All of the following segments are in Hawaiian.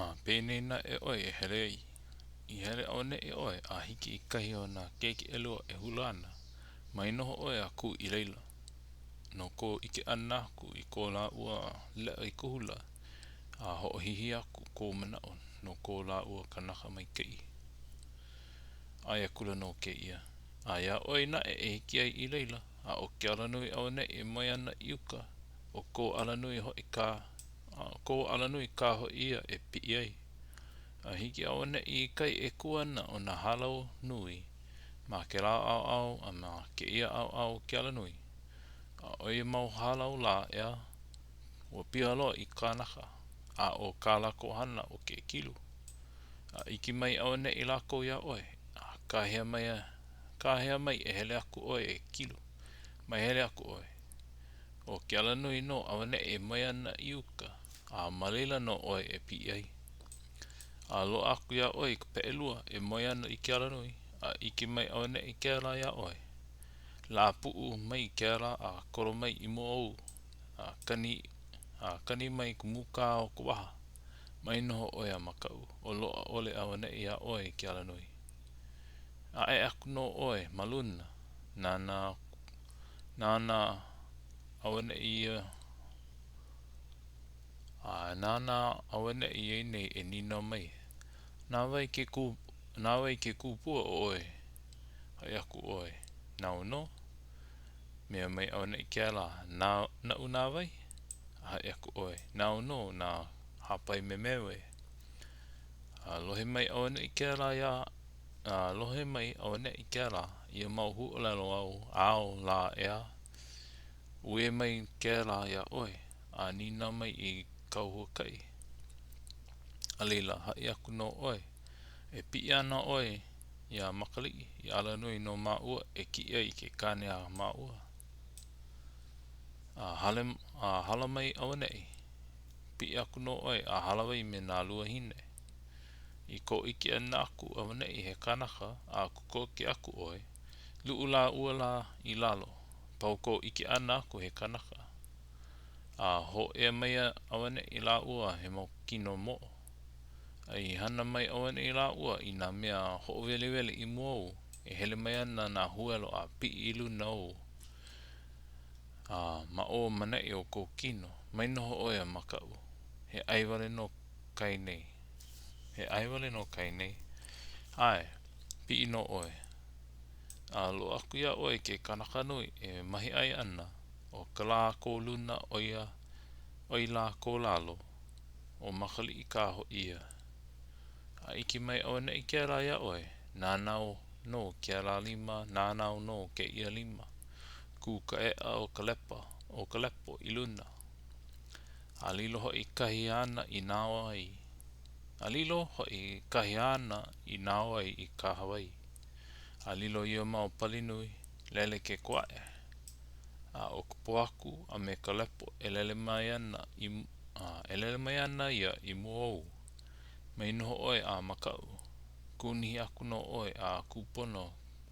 A penei naʻe ʻoe e hele ai. I hele auaneʻi ʻoe a hiki i kahi o nā keiki ʻelua e hula ana, mai noho ʻoe a kū i laila. No kou ʻike ʻana aku i ko lāua leʻa i ka hula, a hoʻohihi aku kou manaʻo no ko lāua kanaka maikaʻi. ʻAe akula nō kēia. A iā ʻoe naʻe e hiki ai i laila, a ʻo ke alanui auaneʻi e moe ana i uka, ʻo kou alanui hoʻi kā, a ʻo kou alanui kā hoʻi ia e piʻi ai. A hiki auaneʻi i kai e kū ana ʻo nā hālau nui ma kēlā ʻaoʻao a ma kēia ʻaoʻao o ke alanui. A ʻo ia mau hālau lā, ʻeā, ua piha loa i kānaka, a ʻo kā lākou hana ʻo ke kilu. A ʻike mai auaneʻi lākou iā ʻoe, a kāhea mai, kāhea mai e hele aku ʻoe e kilu. Mai hele aku ʻoe. ʻO ke alanui nō auaneʻi e moe ana i uka, a ma laila nō ʻoe e piʻi ai. A loaʻa aku iā ʻoe ka peʻelua e moe ana i ke alanui, a ʻike mai auaneʻi kēlā iā ʻoe. Lāpuʻu mai kēlā a kolo mai i mua ou, a kani, a kani mai ka mūkā o ka waha. Mai noho ʻoe a makaʻu, o loaʻa ʻole auaneʻi iā ʻoe ke alanui. ʻAe aku nō ʻoe ma luna, nānā Nānā auaneʻi ia a nāna auaneʻi ia nei e nīnau mai, Na wai ke kū, na wai ke kupua ʻo ʻoe? Haʻi aku ʻoe, Nāu nō. Mea mai auaneʻi kēlā, Na, naʻu na wai? A haʻi aku ʻoe, Nāu nō na hāpai memewe. A lohe mai auaneʻi kēlā iā A lohe mai auaneʻi kēlā ia mau huaʻōlelo āu, āu lā ʻeā, uē mai kēlā iā ʻoe, a nīnau mai i kāu huakaʻi. A laila, haʻi aku nō ʻoe, e piʻi ana ʻoe iā Makaliʻi, i alanui no māua e kiʻi ai i ke kāne a māua. A hale, a hala mai auaneʻi, piʻi aku nō ʻoe a hālāwai me nā luahine. I kou ʻike ʻana aku auaneʻi he kanaka a kokoke aku ʻoe, luʻu lāua lā i lalo, pau kou ʻike ʻana aku he kanaka. A hōʻea mai auaneʻi lāua he mau kino moʻo. A i hana mai auaneʻi lāua i nā mea hoʻoweliweli i mua ou, e hele mai ana nā huelo a piʻi i luna ou, a ma ʻō ma ʻaneʻi o kou kino, mai noho ʻoe a makaʻu, he ʻai wale nō kai nei. He ʻai wale nō kai nei. ʻAe, piʻi nō ʻoe. A loaʻa aku iā ʻoe ke kanaka nui e mahiʻai ana, ʻo ka lā kō luna ʻo ia ʻoi lā kō lalo, ʻo Makaliʻi kā hoʻi ia. A ʻike mai auaneʻi kēlā iā ʻoe, nānau nō kēlā lima, nānau nō kēia lima. Kū ka ʻeʻa o ka lepa, o ka lepo i luna. A lilo hoʻi kahi āna i nao ai. A lilo hoʻi kahi āna i nao ai i kahawai. A lilo ia mau pali nui, lele ke koaʻe. A ʻo ka pōhaku a me ka lepo e lele mai ana i a e lele mai ana ia i mua ou. Mai noho ʻoe a makaʻu. Kūnihi aku nō ʻoe a kūpono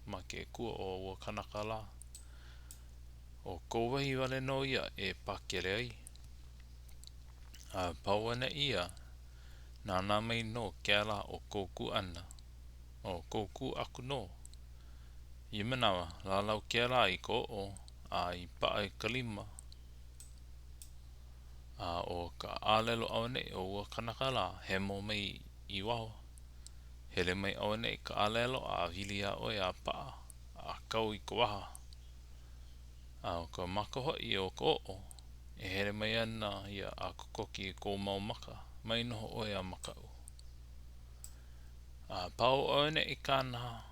ma ke kua o ua kanaka lā. ʻO kou wahi wale nō ia e pakele ai. A pau auaneʻi ia, nānā mai nō kēlā ʻo kou kū ʻana, ʻo kou kū aku nō. Ia manawa, lālau kēlā i ka o'o a i paʻa i ka lima. A ʻo ka ʻalelo auaneʻi o ua kanaka lā, hemo mai i waho. Hele mai auaneʻi ka ʻalelo a wili iā ʻoe a paʻa, a kau i ka waha. A ʻo ka maka hoʻi o ka o'o, e hele mai ana ia a kokoke i kou mau maka, mai noho ʻoe a makaʻu. A pau auaneʻi kāna,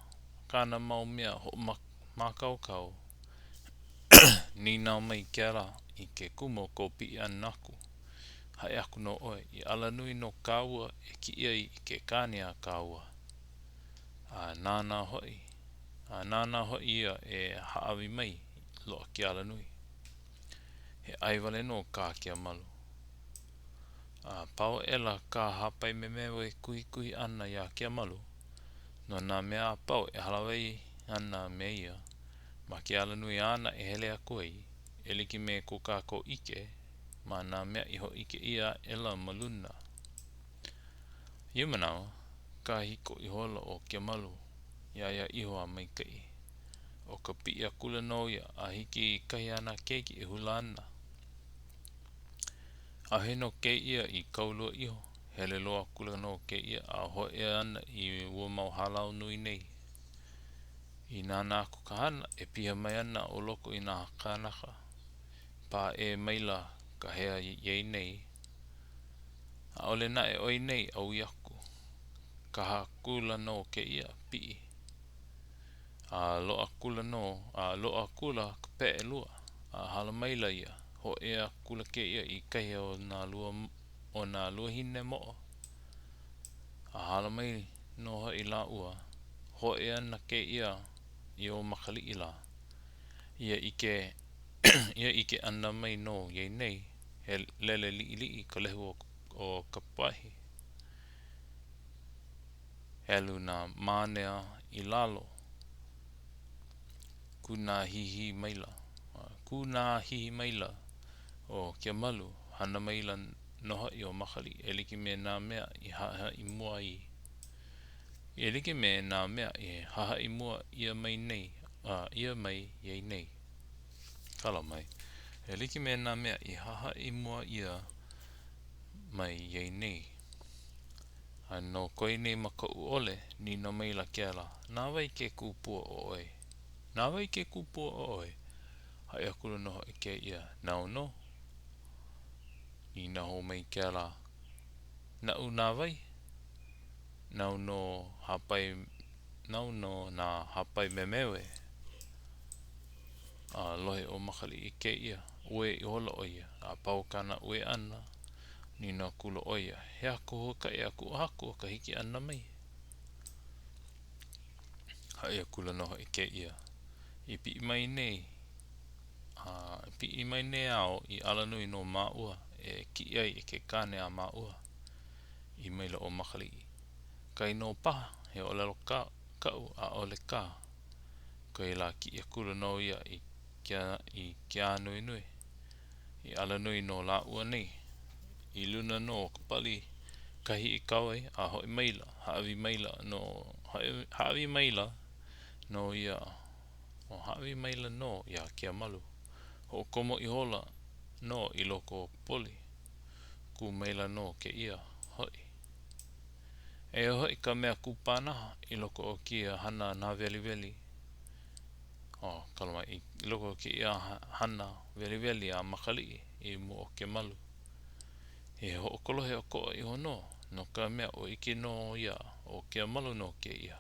kāna mau mea hoʻomākaukau, nīnau mai kēlā i ke kumu o kou piʻi ʻana aku. Haʻi aku nō ʻoe, i alanui no kāua e kiʻi ai i ke kāne a kāua. A nāna hoʻi, a nāna hoʻi ia e hāʻawi mai, loaʻa ke alanui. He ʻai wale nō kā Keamalu. A pau aʻela kā Hāpaimemewe kuhikuhi ʻana iā Keamalu no nā mea a pau e hālāwai ana me ia ma ke alanui āna e hele aku ai, e like me ko kākou ʻike ma nā mea i hōʻike ʻia aʻela ma luna. Ia manawa, kāhiko ihola ʻo Keamalu iā ia iho a maikaʻi. ʻO ka piʻi akula nō ia a hiki i kahi a nā keiki e hula ana. ʻAʻohe nō kēia i kaulua iho, hele loa akula nō kēia a hōʻea ana i ua mau hālau nui nei. I nānā aku ka hana, e piha mai ana ʻo loko i nā kānaka. Paʻē maila ka hea iā ia nei. ʻAʻole naʻe ʻo ia nei ʻaui aku. Kaha akula nō kēia, piʻi. A loaʻa akula nō, a loaʻa akula ka peʻe lua, a hala maila ia, hōʻea akula kēia i kahi o nā lua o nā luahine moʻo. A hala mai nō hoʻi lāua, hōʻea ana kēia i o Makaliʻi lā. Ia ʻike ia ʻike ʻana mai nō ia nei, he lele liʻiliʻi ka lehu o Kapuahi. Helu nā mānea i lalo. Kūnāhihi maila. Kūnāhihi maila ʻo Keamalu, hana maila nō hoʻi ʻo Makaliʻi e like me nā mea i haʻihaʻi mua ai. E like me nā mea i hahaʻi mua ʻia mai nei, ʻia mai ia nei. Kala mai. E like me nā mea i hahaʻi mua ʻia mai ia nei. A no ko ia nei makaʻu ʻole, nīnau maila kēlā, Na wai ke kupua ʻo ʻoe? Na wai ke kupua ʻo ʻoe? Haʻi akula nō hoʻi kēia, Nāu nō. Nīnau hou mai kēlā, Naʻu na wai? Nāu nō hāpai, nāu nō nā hāpai memewe. A lohe ʻo Makaliʻi i kēia, uē ihola ʻo ia, a pau kāna uē ʻana, nīnau akula ʻo ia, He aha ka huakaʻi a kuʻu haku o ka hiki ʻana mai? Haʻi akula nō hoʻi kēia, I piʻi mai nei, a i piʻi mai nei au i alanui no māua e kiʻi ai i ke kāne a māua. ʻĪ maila ʻo Makaliʻi, Kainō paha, he ʻōlelo kaʻu, ʻaʻole kā. Koe lā kiʻi akula nō ia i ke i ke ānuenue, i alanui no lāua nei. I luna nō o ka pali kahi i kau ai, a hoʻi maila, hāʻawi maila nō, hāʻawi maila nō ia, o hāʻawi maila nō iā Keamalu. Hoʻokomo ihola nō i loko o ka poli. Kū maila nō kēia, hoʻi. Eia hoʻi ka mea kupanaha i loko o kēia hana nāweliweli, oh, kala mai, i loko o kēia hana weliweli a Makaliʻi i mua o Kemalu. He hoʻokolohe ʻokoʻa iho nō, no ka mea ua ʻike nō ia ʻo Keamalu nō kēia.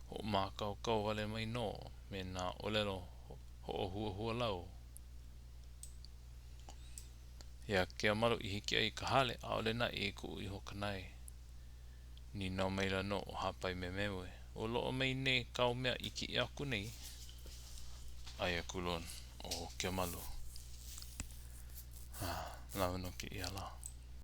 Hoʻomākaukau wale mai nō me nā ʻōlelo hoʻohuahualau. Iā Keamalu i hiki ai i ka hale, ʻaʻole naʻe i kuʻu iho ka nae. Nīnau maila nō ʻo Hāpaimemeue, Ua loaʻa mai nei kāu mea i kiʻi aku nei? ʻAe akula ʻo Keamalu, Lawa nō kēia lā.